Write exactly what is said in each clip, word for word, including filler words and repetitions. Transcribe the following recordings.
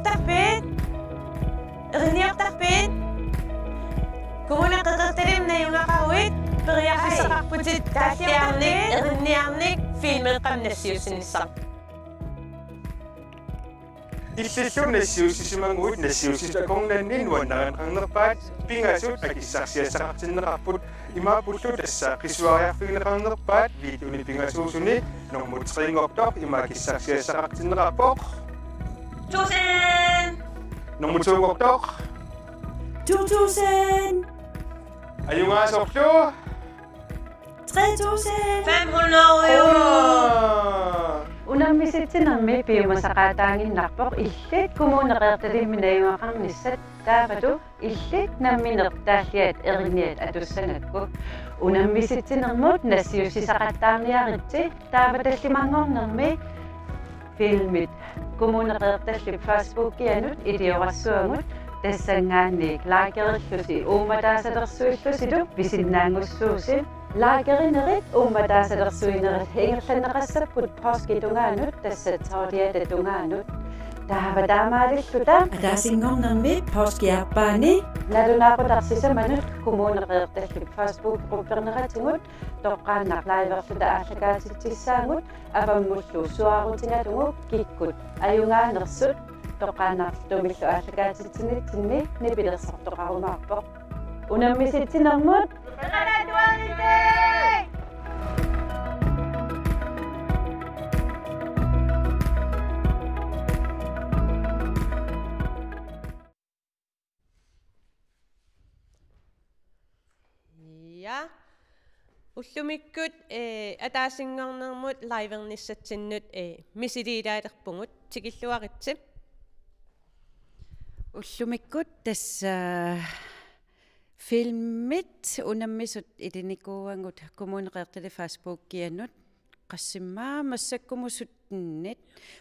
Erinniortarpit? Erinniortarpit? Kommune Qeqertalimmi najugaqaruit periarfissaqarputit taalliarnik, erinniarnik filmeeqqamik nassiussinissaq. Illillu nassiussisimaguit nassiussisut akornanni nuannarineqarnerpaat pingasut akissarsiassaqartinneqarput, imaappullu tassa qisuariarfigineqarnerpaat videoni pingasuusuni. Nummer tre-nngortoq ima akissarsiassaqartinneqarpoq. Tusind! Nummer to-nngortoq. To tusind! Ajugaasorlu. Tre tusind fem hundrede euro. Aa! Unammisitsinermi piumasaqaataaginnarpoq illit Kommune Qeqertalimmi najugaqarnissat, taavalu illit nammineq taalliat erinniat atussanagukku. Unammisitsinermut nassiussisaqattaarniaritsi, taava tallimanngornermi filmit Kommune Qeqertallip Facebookianut iliorassuagut, tassanngaanniit likerillusi uummataasalersuillusilu pisinnaanngussuusi. Likerinerit uummataasalersuinerit ingerlanneqassapput poorskip tungaanut, tassa tolviata tungaanut. Taava taamaalilluta ataasinngornermi poorskip aappaani nalunaaqutaq sisamanut Kommune Qeqertallip Facebook-grupperneratigut toqqaannaq liverluta aallakaatitsissaagut, avammullu suaarutigalugu kikkut ajugaanersut toqqaannartumillu aallakaatitsinitsinni nipilersortoqarumaarpoq. Unammisitsinermut. Ja. Ullumikkut, eh, ataasinngornermut livernissatsinnut, eh, misiliilaalerpugut, tikilluaritsi. Ullumikkut tassa filmit unammisut ilinikuuagut Kommune Qeqertallip Facebookianut. Qassimmaa massakkumut syttenit.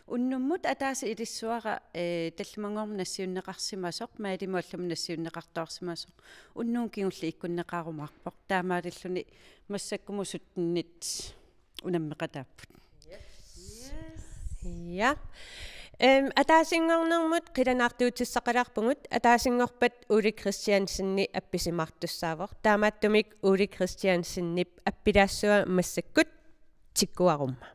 Unnummut ataaseq ilissavara, eh, tallimanngornermut nassiunneqarsimasoq, mailimuallum nassiunneqartoqarsimasoq. Unnugu kingulleq ikkunneqarumaarpoq. Taamaalilluni massakkumut syttenit unammeqataapput. Ja. Em, ataasinngornermut qilanaartuutissaqalaarpugut, ataasinngorpat Ole Kristiansenip appisimaartussaavoq. Taamaattumik Ole Kristiansenip appilaassua massakkut tikkuaruma.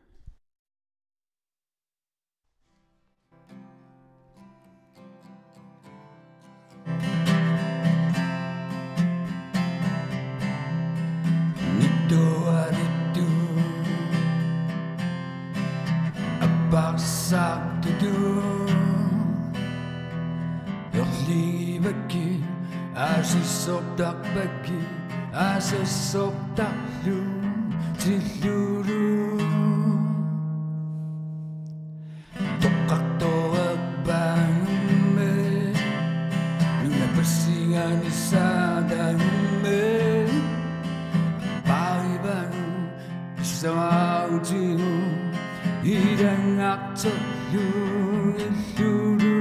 Nittuarittu apparsartutut erligivakkit, aasassortarpakkit, aasassortarlutillugu. Toqqartorpaannguamik, nunapassingaanissaatanngummi, paarivagut, pissangaarutigut, ilanngartorlugillugu.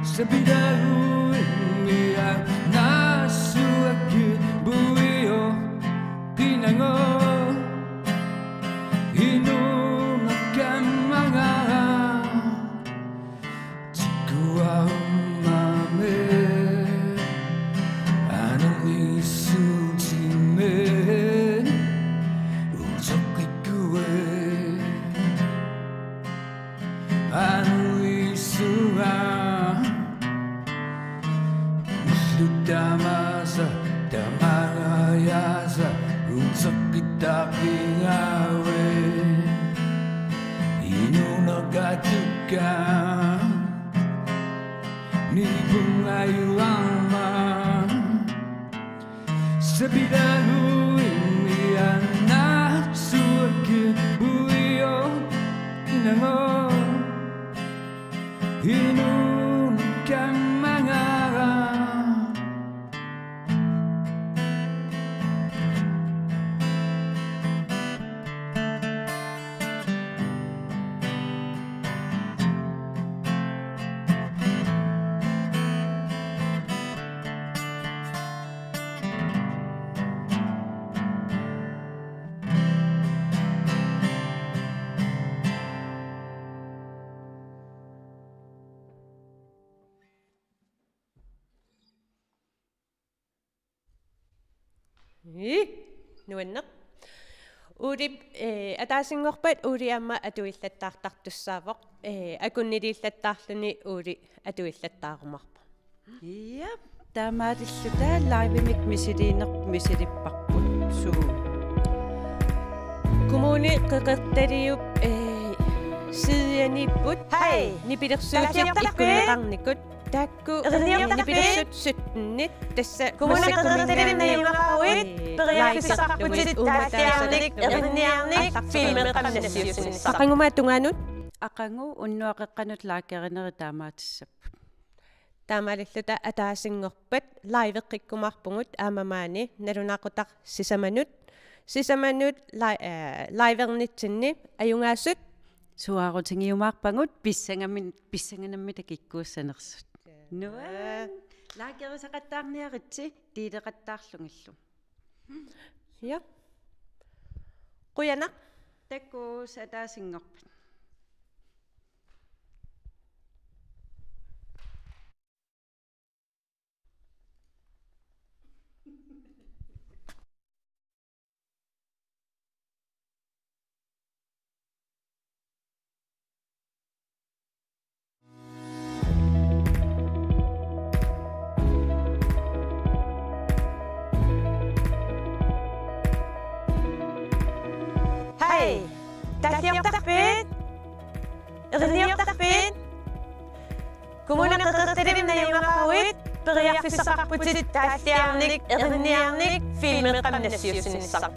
Sapilaguimmiannaassuakkit puioqinagooq, inuuneq kammagara tikkuarumammi, anorniissuutimmi uteqqikkuit. Anuissuga ullut tamaasa, tamangajaasa uteqqitaqigaagut. Inuuneq atukkaaq nipungajuarmat. Sapilaguimmiannaassuakkit puioqinagooq, inuuneq kammagara. Ii, nuanneq. Uulip, eh, ataasinngorpat Uuli aamma atuillattaartartussaavoq. Eh, akunniliillattaarluni Uuli atuillattaarumaarpoq. Ja, taamaalilluta live-imik misiliineq misilipparput suu. Kommune Qeqertaliup, eh, sidianiipput. Hej. Nipilersuutit taasiortarpit ikkunneqarnikut. Taakku erniortarpit nipilersut syttenit tassa Kommune Qeqertaliup najugaqaruit periarfissaqarputit taalliarnik erniarnik filmeqqamik nassiussinissaq. Aqagumaat tungaanut. Aqagu unnuap qeqqanut likerinerit taamaatissapput. Taamaalilluta ataasinngorpat liveqqikkumaarpugut aamma maani nalunaaqutaq sisamanut. Sisamanut li-, eh, livernitsinni ajugaasut suaarutigiumaarpagut pissangamin-, pissanganammi takikkuussanersut. Nuann'. Likerisaqattaarniaritsi, deleqattaarlugillu. Ja. Qujanaq. Takuss' ataasinngorpat. Hej! Taalliortarpit? Erniortarpit? Kommune Qeqertaliup najugaqaruit periarfissaqarputit taalliarnik erniarnik filmeqqamik nassiussinissaq.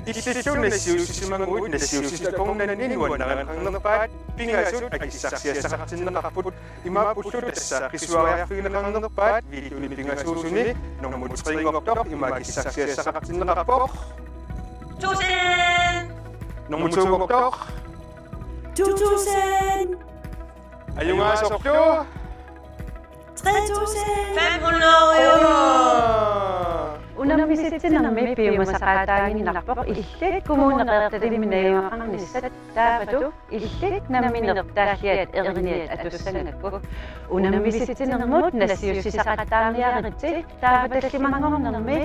Illillu nassiussisimaguit nassiussisut akornanni nuannarineqarnerpaat pingasut akissarsiassaqartinneqarput, imaappullu tassa qisuariarfigineqarnerpaat videomi pingasuusuni nummer tre-nngortoq ima akissarsiassaqartinneqarpoq. Tusind! Nummer to-nngortoq. To tusind! Ajugaasorlu. Tre tusind fem hundrede euro. Unammisitsinermi piumasaqaataaginnarpoq illit Kommune Qeqertaliami najugaqarnissat, taavatu illit nammineq taalliat erniat atussagakku. Unammisitsinermut nassiussisaqattaarniaritsi taava tallimanngornermi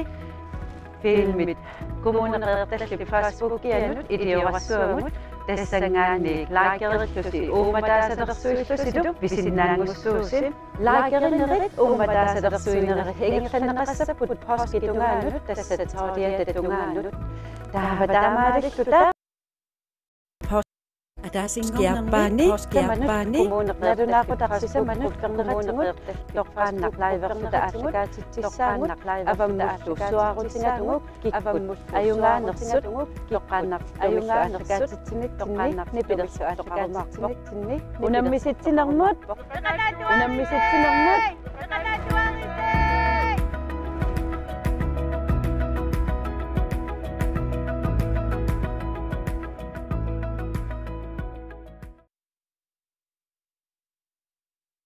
filmit Kommune Qeqertallip Facebookianut iliorassuagut, tassanngaanniit likerillusi uummataasalersuillusilu pisinnaanngussuusi. Likerinerit uummataasalersuinerit ingerlanneqassapput poskip tungaanut, tassa tredivte tungaanut. Taava taamaalilluta Ataasinngornermi skiappaani, skiappaani, nalunaaqutaq sisamanut, Kommune Qeqertallip toqqaannaq liverluta aallakaatitsissaagut, avammullu suaarutigalugu kikkut ajugaanersut, toqqaannaq ajugaanersut, toqqaannaq nipilersoq aallakaatitsinitsinni, unammisitsinermut, unammisitsinermut.